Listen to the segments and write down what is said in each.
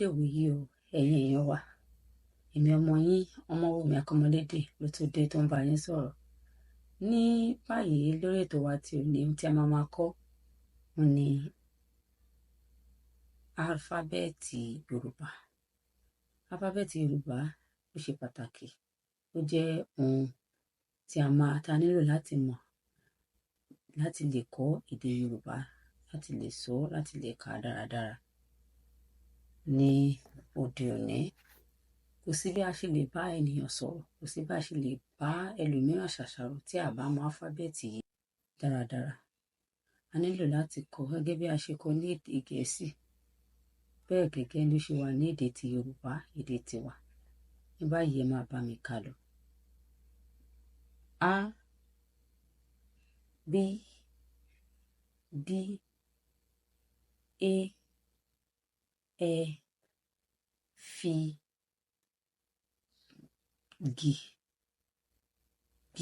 Ìwòyí o, ẹ̀yin èèyàn wa. Èmi ọmọ yín, Ọmọwùmí Akọ́mọlédè ló tún dé tó ń bá yín sọ̀rọ̀. Ní báyìí lórí ètò wa ti òní, ohun tí a máa máa kọ́ òun ni álífábẹ́ẹ̀tì Yorùbá. Álífábẹ́ẹ̀tì Yorùbá ó ṣe pàtàkì, ó jẹ́ ohun tí a máa tá nílò láti mọ̀ láti lè kọ́ èdè Yorùbá, láti lè sọ, láti lè kà á dáradára. Ní òde òní, kò sí bí a ṣe lè bá ènìyàn sọ̀rọ̀, kò sí bí a ṣe lè bá ẹlòmíràn ṣàṣàrò tí a bá mọ álífábẹ́ẹ̀tì yìí dáradára. A nílò láti kọ́ gẹ́gẹ́ bí a ṣe kọ́ ní èdè Gẹ̀ẹ́sì, bẹ́ẹ̀ gẹ́gẹ́ ló ṣe wà ní èdè ti Yorùbá, èdè tiwa. Ní báyìí, ẹ máa bá mi kà lọ. A, B, D, E, Ẹ, F, G, P,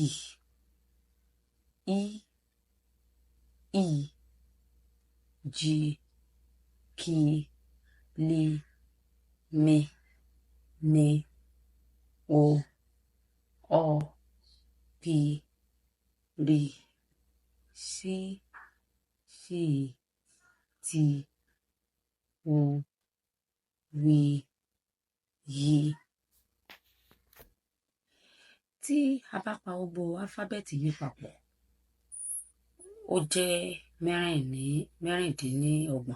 I, I, J, K, L, M, N, O, Ọ, P, R, S, Ṣ, T, U, V, Y. Tí a bá pa gbogbo álífábẹ́ẹ̀tì yìí papọ̀, ó jẹ́ 26.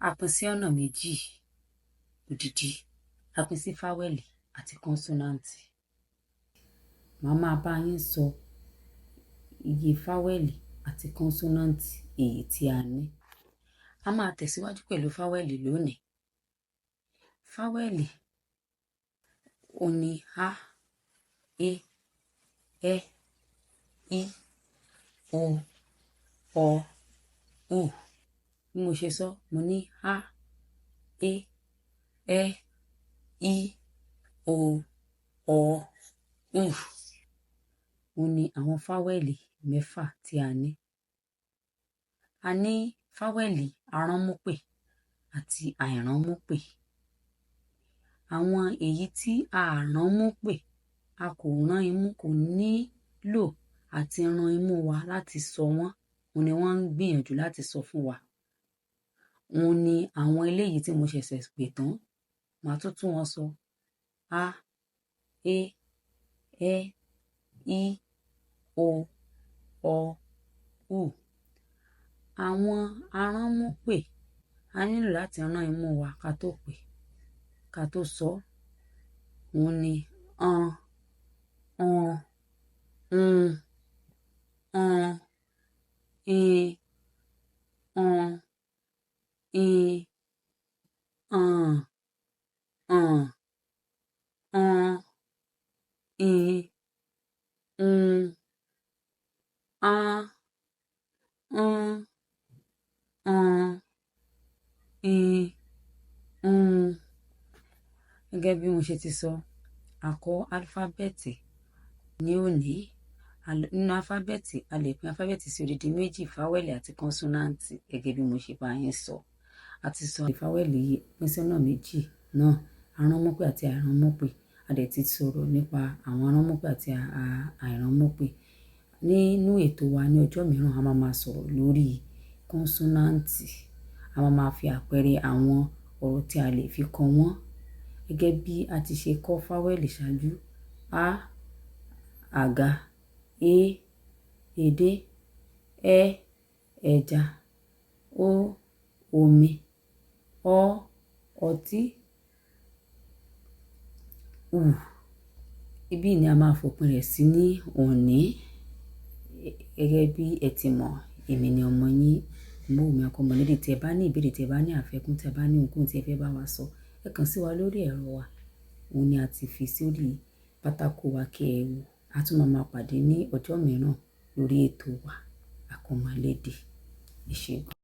A pín sí ọ̀nà méjì odidi. A pín sí fáwẹ́lì àti kọ́nsọ́náǹtì. Màá máa bá yín sọ iye fáwẹ́lì àti kọ́nsọ́náǹtì èyí tí a ní. A máa tẹ̀síwájú pẹ̀lú fáwẹ́lì lónìí. Fáwẹ́lì òun ní a, e, ẹ, i, o, ọ, u. Bí mo ṣe sọ, mo ní a, e, ẹ, i, o, ọ, u. Òun ní àwọn fáwẹ́lì mẹ́fà tí a ní. A ní fáwẹ́lì aránmúpè àti àìránmúpè. Àwọn èyí tí a ránmúpè, a kò rán imú, kò nílò àti ran imú wa láti sọ wọ́n. Òun ni wọ́n ń gbìyànjú láti sọ fún wa. Òun ni àwọn eléyìí tí mo ṣẹ̀ṣẹ̀ pè tán. Màá tún tún wọn sọ. A, e, ẹ, i, o, ọ, u. Àwọn aránmúpè, a nílò láti rán imú wa ká tó pè, ká tó sọ. Òun ni an, ọn, un, ọ́n, ín, ọ́n, in, ọ̀n, ọ̀n, ọ́n, in, un, án, ún, ọ́n, in, un. Gẹ́gẹ́ bí mo ṣe ti sọ, a kọ́ álífábẹ́ẹ̀tì ní òní. Nínú álífábẹ́ẹ̀tì, a lè pín álífábẹ́ẹ̀tì sí odidi méjì, fáwẹ́lì àti kọ́nsọ́náǹtì, gẹ́gẹ́ bí mo ṣe bá yín sọ. A ti sọ fáwẹ́lì yìí pín sí ọ̀nà méjì náà, aránmúpè àti àìránmúpè. A dẹ̀ ti sọ̀rọ̀ nípa àwọn aránmúpè àti àìránmúpè. Nínú ètò wa ní ọjọ́ mìíràn, a máa máa sọ̀rọ̀ lórí kọ́nsọ́náǹtì. A máa máa fi àpẹẹrẹ àwọn ọ̀rọ̀ tí a lè fi kọ wọ́n. Gẹ́gẹ́ bí a ti ṣe kọ́ fáwẹ́lì ṣáájú. A, àga, e, edé, ẹ, ẹja, o, omi, ọ, ọtí, u. Ibí ni a máa fòpin rẹ̀ sí ní òní. Gẹ́gẹ́ bí ẹ ti mọ̀, èmi ni ọmọ yín, Ọmọwùmí Akọ́mọlédè. Tí ẹ bá ní ìbéèrè, tí ẹ bá ní àfikún, tí ẹ bá ní ohunkóhun tí ẹ fẹ́ bá wa sọ, ẹ kàn sí wa lórí ẹ̀rọ wa. Òun ni a ti fi sórí pátákó wa kí ẹ wò. A tún máa máa pàdé ní ọjọ́ mìíràn lórí ètò wa Akọ́mọlédè. Ẹ ṣé gan.